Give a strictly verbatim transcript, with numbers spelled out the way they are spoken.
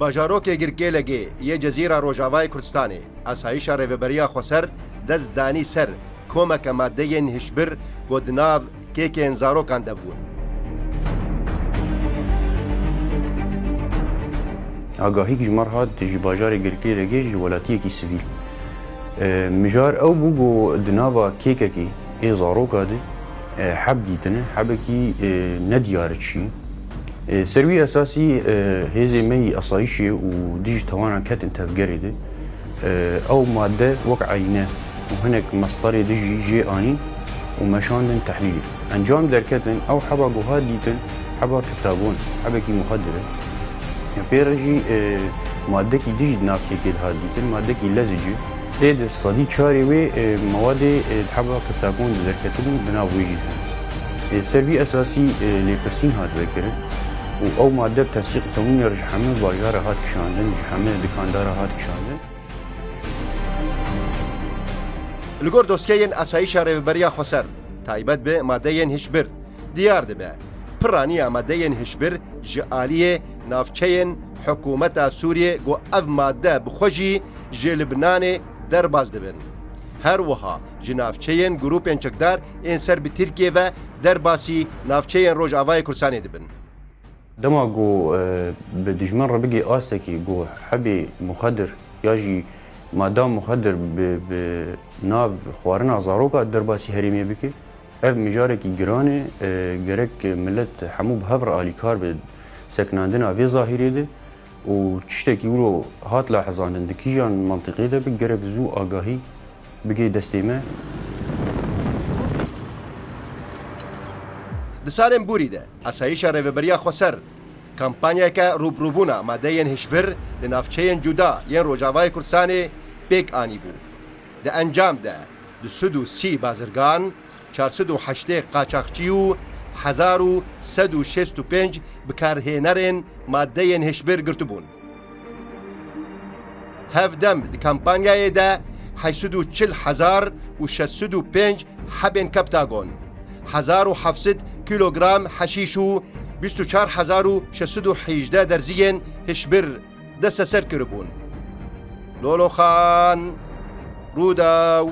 Bajarokê Girkêlegê yê Cezîra Rojavayê Kurdistanê, Asayîşa Rêveberiya Xweser dest danî ser komeke madeyên hişbir ku di nav kêkên zarokan de bûn. Agahîk ji me re hat ji bajarê Girkêlegê ji welatiyekî sivîl. E, mijar ew bû ku di nava kêkekî ê zaroka de, e, heb dîtine, hebekî, e, nediyar çi. E, ser wî esasî, e, hêzê me yî asayîşê û dijî tawanan ketin tevgerê de. E, ew madde wek eyne û hinek mestarê de jî jê anîn û meşandin tehlîlê. Encam derketin, ew heba ku hat dîtin, heba keptagon, hebekî muxedir e. Pê re jî, e, maddekî dijî di nav kêkê de hat dîtin, maddekî lezici. Ê di sedî çarê wê, e, mewadê, e, heba keptagon de derketibûn, di nav wê jî de. E, ser vî esasî, e, lêpirsîn hat vekirin û ew madde bi tesîq temûnê re ji hemî bajara hat kişandin, ji hemî dikandara hat kişandin. Li gor dosyeyên Asayîşa Rêveberiya Xweser, taybet bi madeyên hişbir, diyar dibe, piraniya madeyên hişbir ji aliyê navçeyên hikûmeta Sûriyê ku ev madde bi xwe jî ji Libnanê derbas dibin. Her wiha ji navçeyên grûpên çekdar ên ser bi Tirkiyê ve derbasî navçeyên Rojavayê Kurdistanê dibin. Dema ku, e, bi dijmin re bigê astekî ku hebê muxedir ya jî mada muxedir bi, bi nav xwarina zaroka derbasî herêmê bike, ev mijarekî giran e, e, gerek milet hemû bi hev re alîkar be sekinandina vê zahîrê de û tiştekî wilo hat lahizandin di kîjan mentiqê de be, gerek zû agahî bigê destê me. Di salên borî de, Asayîşa Rêveberiya Xweser kampanyayeke rûbirûbûna madeyên hişbir li navçeyên cuda yên Rojavayê Kurdistanê pêk anîbû. Di encam de du sed û sî bazirgan, çar sed û heştê qaçaxçî û hezar û sed û şêst û pênc bikarhênerên madeyên hişbir girtibûn. Hevdem di kampanyayê de heşt sed û çil hezar û şeş sed û pênc hebên keptagon, hezar û heft sed kîlogram heşîş û bîst û çar hezar û şeş sed û hejdeh derziyên hişbir desteser kiribûn. Loloxan, Rûdaw.